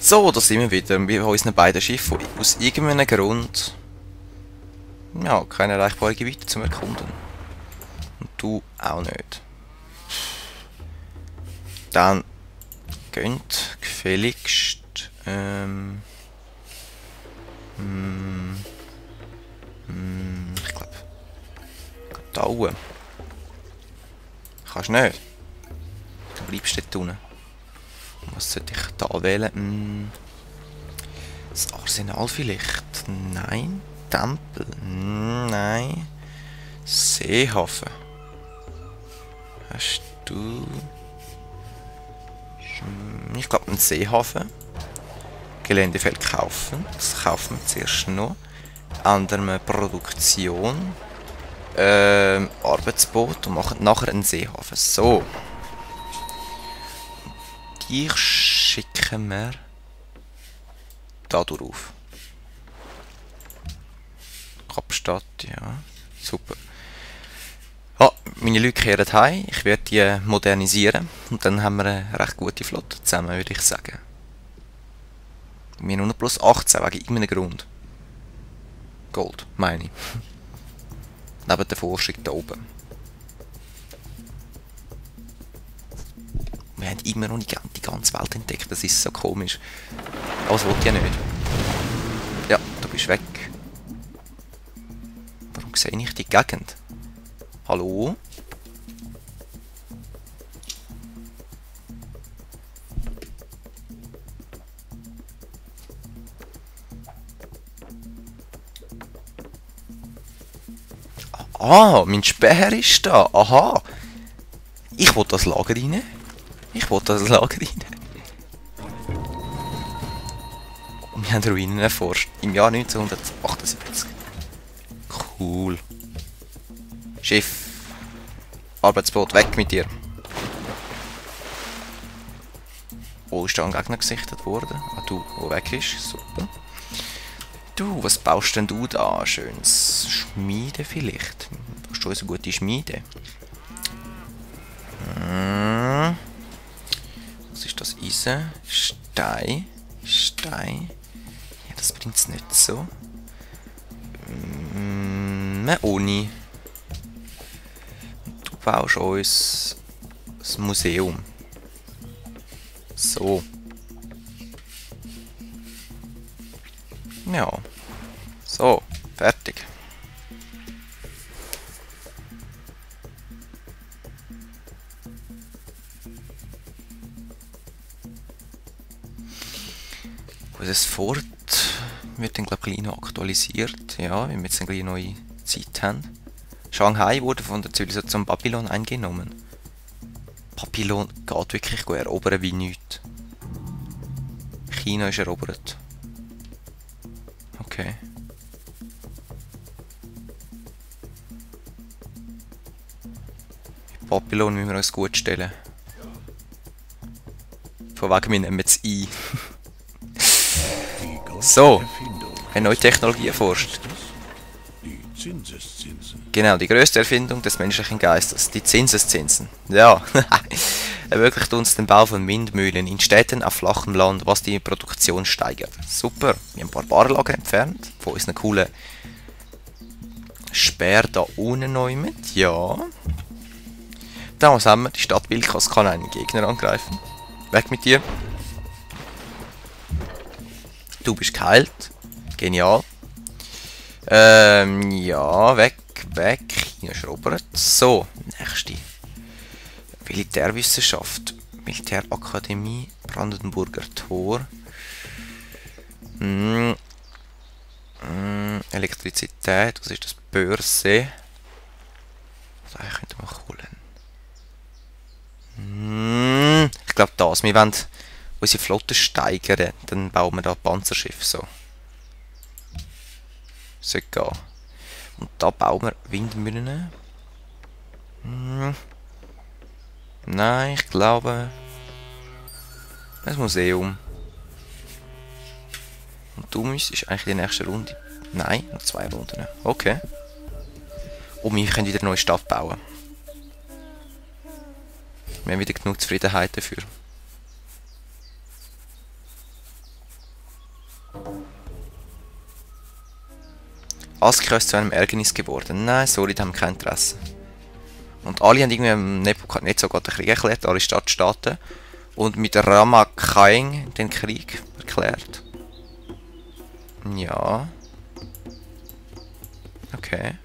So, da sind wir wieder bei unseren beiden Schiffen, die aus irgendeinem Grund ja, keine erreichbaren Gebiete zum Erkunden. Und du auch nicht. Dann gönnt gefälligst ich glaube da oben. Kannst nicht. Du bleibst dort unten. Was sollte ich da wählen? Das Arsenal vielleicht? Nein. Tempel? Nein. Seehafen? Hast du... Ich glaube einen Seehafen. Geländefeld kaufen. Das kaufen wir zuerst noch. Andere Produktion. Arbeitsboot und machen nachher einen Seehafen. So. Die schicken wir da drauf. Kapstadt, ja. Super. Ah, meine Leute kehren heim. Ich werde die modernisieren. Und dann haben wir eine recht gute Flotte zusammen, würde ich sagen. Wir haben nur plus 18, wegen irgendeinem Grund. Gold, meine ich. Neben der Forschung da oben. Wir haben immer noch nicht die ganze Welt entdeckt. Das ist so komisch. Aber das wollte ich ja nicht. Ja, du bist weg. Warum sehe ich die Gegend? Hallo? Ah, mein Speer ist da. Aha. Ich will das Lager rein. Ich will das Lager rein. Wir haben Ruinen erforscht. Im Jahr 1978. Cool. Schiff. Arbeitsboot, weg mit dir. Wo ist da ein Gegner gesichtet worden? Ah, du, wo weg ist. Super. Du, was baust denn du da? Schönes Schmiede vielleicht. Hast du eine gute Schmiede? Was ist das? Eisen? Stein? Stein? Ja, das bringt es nicht so. Eine Uni. Du baust uns das Museum. So. Ja. So, fertig. Unser Fort wird dann, glaube ich, noch aktualisiert. Ja, wenn wir jetzt eine neue Zeit haben. Shanghai wurde von der Zivilisation Babylon eingenommen. Babylon geht wirklich gut erobern wie nichts. China ist erobert. Okay. Babylon müssen wir uns gut stellen. Von wegen, wir nehmen es ein. So, eine neue Technologie erforscht. Genau, die größte Erfindung des menschlichen Geistes, die Zinseszinsen. Ja, ermöglicht uns den Bau von Windmühlen in Städten auf flachem Land, was die Produktion steigert. Super, wir haben ein paar Barlager entfernt von unseren coolen Speer da unten neu mit. Ja. Dann was haben wir? Die Stadt Wilkas kann einen Gegner angreifen. Weg mit dir. Du bist geheilt. Genial. Ja, weg. China ist erobert. So, nächste. Militärwissenschaft. Militärakademie. Brandenburger Tor. Elektrizität. Was ist das? Börse. Was eigentlich könnte man holen? Ich glaube das. Wir wollen unsere Flotte steigern. Dann bauen wir da Panzerschiff so. Sollte gehen. Und da bauen wir Windmühlen. Nein, ich glaube... ein Museum. Und du müsstest eigentlich in der nächsten Runde... Nein, noch 2 Runden. Okay. Und wir können wieder eine neue Stadt bauen. Wir haben wieder genug Zufriedenheit dafür. Askja ist zu einem Ärgernis geworden. Nein, sorry, da haben wir kein Interesse. Und alle haben irgendwie am Nebukadnezar den Krieg erklärt, alle Stadtstaaten. Und mit Ramakaing den Krieg erklärt. Ja. Okay.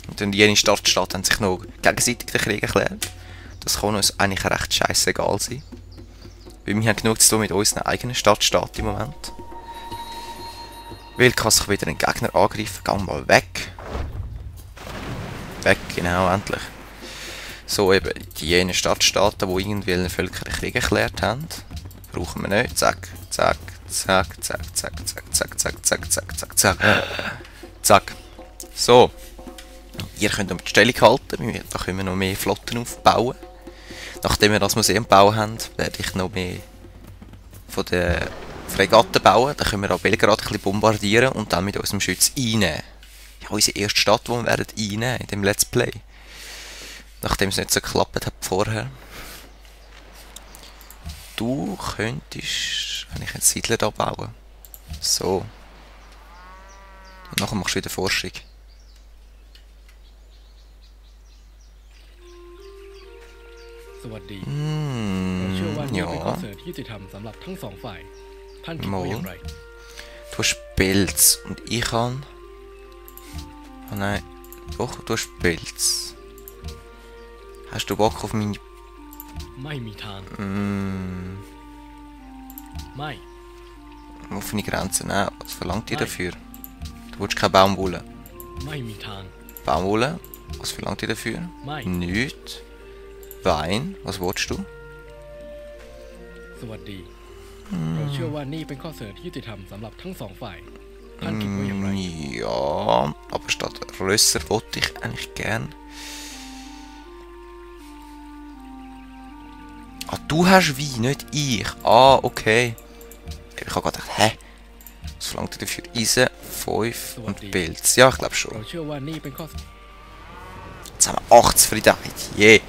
Und dann jene Stadtstaaten haben sich noch gegenseitig den Krieg erklärt. Das kann uns eigentlich recht scheissegal sein. Weil wir haben genug zu tun mit unseren eigenen Stadtstaaten im Moment. Weil kann sich wieder ein Gegner angreifen. Geh mal weg. Weg, genau, endlich. So eben, die jenen Stadtstaaten, die irgendwelche Völker den Krieg erklärt haben. Brauchen wir nicht. Zack, zack, zack, zack, zack, zack, zack, zack, zack, zack, zack, zack. Zack. So. Ihr könnt noch die Stellung halten. Da können wir noch mehr Flotten aufbauen. Nachdem wir das Museum gebaut haben, werde ich noch mehr von den Fregatten bauen. Dann können wir auch Belgrad ein bisschen bombardieren und dann mit unserem Schütz einnehmen. Ja, unsere erste Stadt, die wir werden einnehmen in dem Let's Play. Nachdem es nicht so geklappt hat vorher. Du könntest eigentlich einen Siedler da bauen. So. Und nachher machst du wieder Forschung. Ja. Mal. Du hast Pilz und ich kann... Oh nein. Doch, du hast Pilz. Hast du Bock auf meine... Offene Grenzen. Nein, was verlangt ihr dafür? Du willst keine Baumwolle. Baumwolle? Was verlangt ihr dafür? Nichts. Wein? Was willst du? Ja, aber statt Rösser wollte ich eigentlich gern. Ah, du hast Wein, nicht ich. Ah, okay. Ich habe gerade gedacht, hä? Was verlangt ihr dafür? Eisen, 5 und Pilz. Ja, ich glaube schon. Jetzt haben wir 8 Zufriedenheit. Yeah.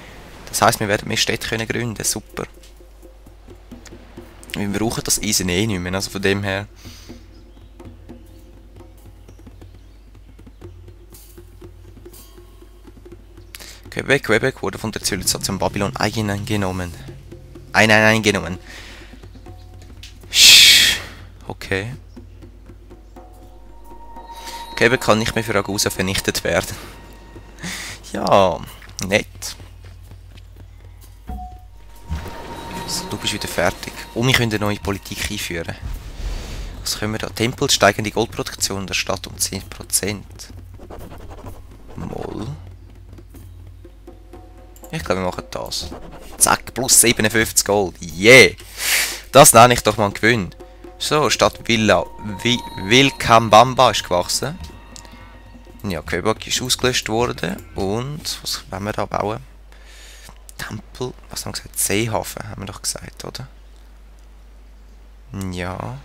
Das heisst, wir werden mehr Städte gründen können. Super. Wir brauchen das Eisen eh nicht mehr, also von dem her. Quebec wurde von der Zivilisation Babylon eingenommen. Eingenommen. Okay. Quebec kann nicht mehr für Ragusa vernichtet werden. Ja, nett. So, du bist wieder fertig. Und wir können eine neue Politik einführen. Was können wir da? Tempel steigen die Goldproduktion der Stadt um 10%. Moll. Ich glaube, wir machen das. Zack, plus 57 Gold. Yeah! Das nenne ich doch mal einen Gewinn. So, Stadt Vilcabamba ist gewachsen. Ja, Quebec ist ausgelöscht worden. Und, was wollen wir da bauen? Tempel, was haben wir gesagt? Seehafen, haben wir doch gesagt, oder? Ja.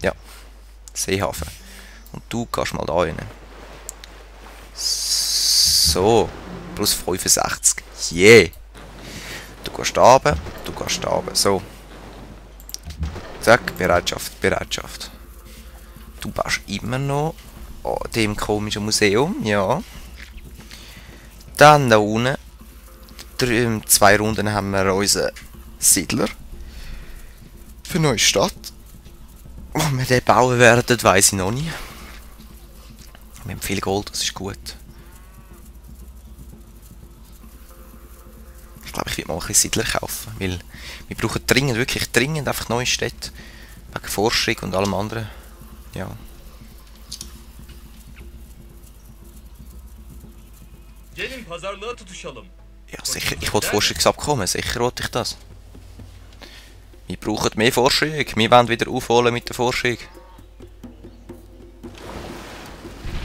Ja, Seehafen. Und du gehst mal da rein. So, plus 65. Yeah. Du gehst da runter, du gehst da runter. So. Zack, Bereitschaft, Bereitschaft. Du baust immer noch an dem komischen Museum, ja. Dann da unten, 2 Runden haben wir unseren Siedler. Für eine neue Stadt. Wann wir den bauen werden, weiss ich noch nicht. Wir haben viel Gold, das ist gut. Ich glaube, ich werde mal ein bisschen Siedler kaufen, weil wir brauchen dringend, wirklich dringend einfach neue Städte. Wegen Forschung und allem anderen. Ja. Ja, sicher, ich will Forschungsabkommen, sicher wollte ich das. Wir brauchen mehr Forschung, wir wollen wieder aufholen mit der Forschung.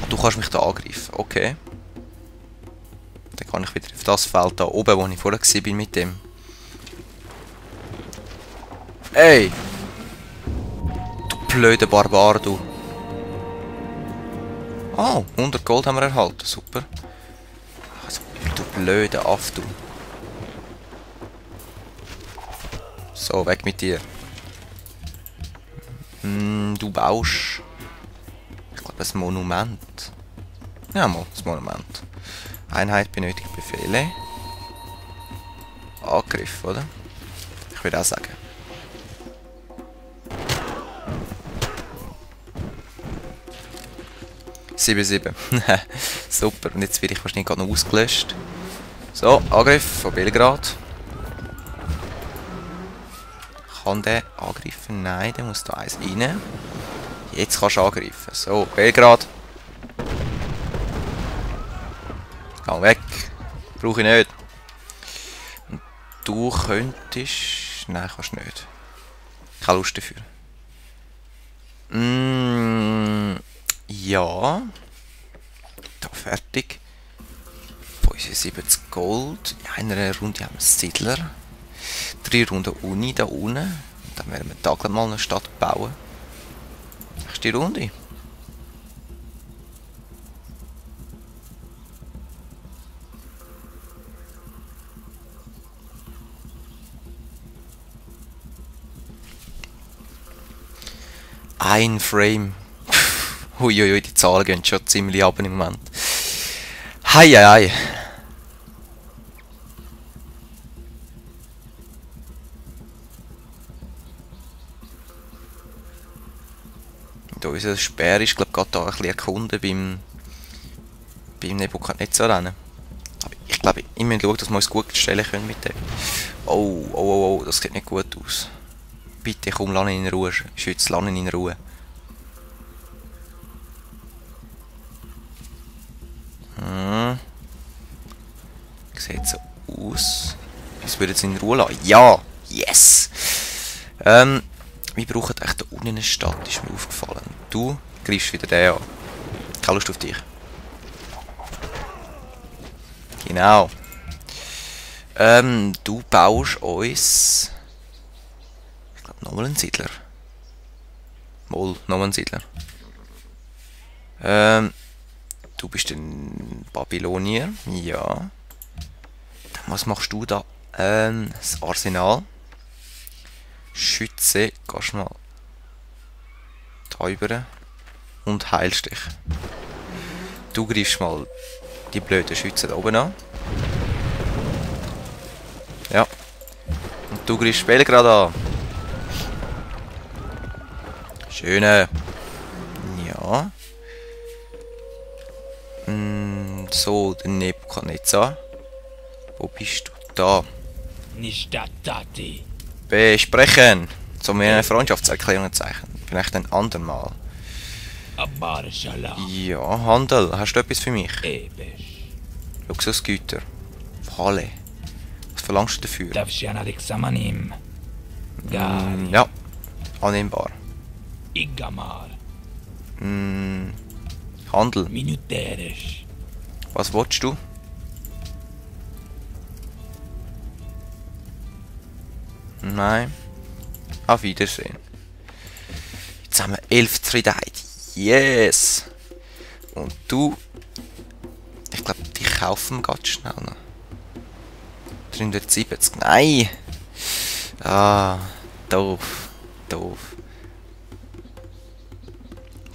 Ah, du kannst mich da angreifen, okay. Dann kann ich wieder auf das Feld da oben, wo ich vorher war mit dem. Ey! Du blöder Barbar, du. Oh, 100 Gold haben wir erhalten, super. Also, du blöde Aff, du. So, weg mit dir. Du baust... Ich glaube, ein Monument. Ja, mal, das Monument. Einheit benötigt Befehle. Angriff, oder? Ich würde auch sagen. (7-7). Super, und jetzt werde ich wahrscheinlich gerade noch ausgelöscht. So, Angriff von Belgrad. Kann der angreifen? Nein, der muss da eins rein. Jetzt kannst du angreifen. So, Belgrad. Geh weg. Brauche ich nicht. Und du könntest... Nein, kannst nicht. Keine Lust dafür. Ja. Da fertig. 75 Gold. In einer Runde haben wir Siedler. 3 Runden Uni da unten. Und dann werden wir Tag mal eine Stadt bauen. Nächste Runde. Ein Frame. Huiuiui, die Zahlen gehen schon ziemlich ab im Moment. Hei, hei, hei. Da unser Speer ist, glaube ich, gerade da ein bisschen erkunden beim Nebukadnezar rennen. Aber ich glaube, ich muss schauen, dass wir uns gut stellen können mit dem. Oh, oh, oh, oh, das sieht nicht gut aus. Bitte komm, lass ihn in Ruhe. Schütz, lass ihn in Ruhe. Sieht so aus. Jetzt würde es in Ruhe lassen. Ja! Yes! Wir brauchen echt da unten eine Stadt, ist mir aufgefallen. Du greifst wieder den an. Keine Lust auf dich. Genau. Du baust uns... Ich glaube nochmal einen Siedler. Mal, nochmal einen Siedler. Du bist ein Babylonier. Ja. Dann, was machst du da? Das Arsenal. Schütze, gehst mal da rüber und heilst dich. Du greifst mal die blöden Schützen da oben an. Ja. Und du greifst Belgrad an. Schöne. Ja. So, der Nebukadnezar. Wo bist du? Da. Besprechen. Soll mir eine Freundschaftserklärung zeichnen? Vielleicht ein andermal. Ja, Handel. Hast du etwas für mich? Luxusgüter. Halle. Was verlangst du dafür? Ja, annehmbar. Handel. Was willst du? Nein. Auf Wiedersehen. Jetzt haben wir 11 Zufriedenheit. Yes! Und du... Ich glaube, die kaufen wir ganz schnell noch. 370. Nein! Ah, doof. Doof.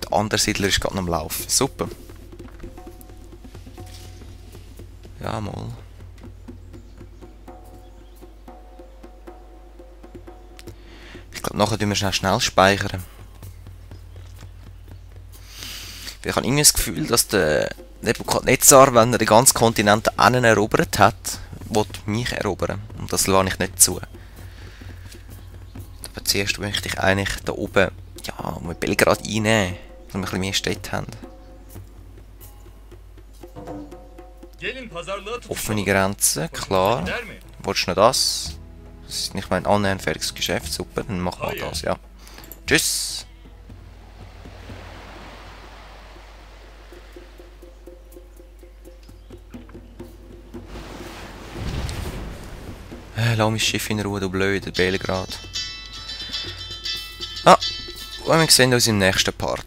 Der andere Siedler ist gerade noch am Laufen. Super. Ja, mal. Ich glaube, nachher tun wir schnell speichern. Ich habe irgendwie das Gefühl, dass der Nebukadnezar, wenn er den ganzen Kontinent einen erobert hat, will mich erobern. Und das lasse ich nicht zu. Aber zuerst möchte ich eigentlich da oben, ja, mit Belgrad einnehmen, dass wir ein bisschen mehr Städte haben. Offene Grenzen, klar. Willst du noch das? Das ist nicht mein annähernd fertiges Geschäft. Super, dann machen wir das, ja. Tschüss! Lass mein Schiff in Ruhe, du blöder Belgrad. Ah, und wir sehen uns im nächsten Part.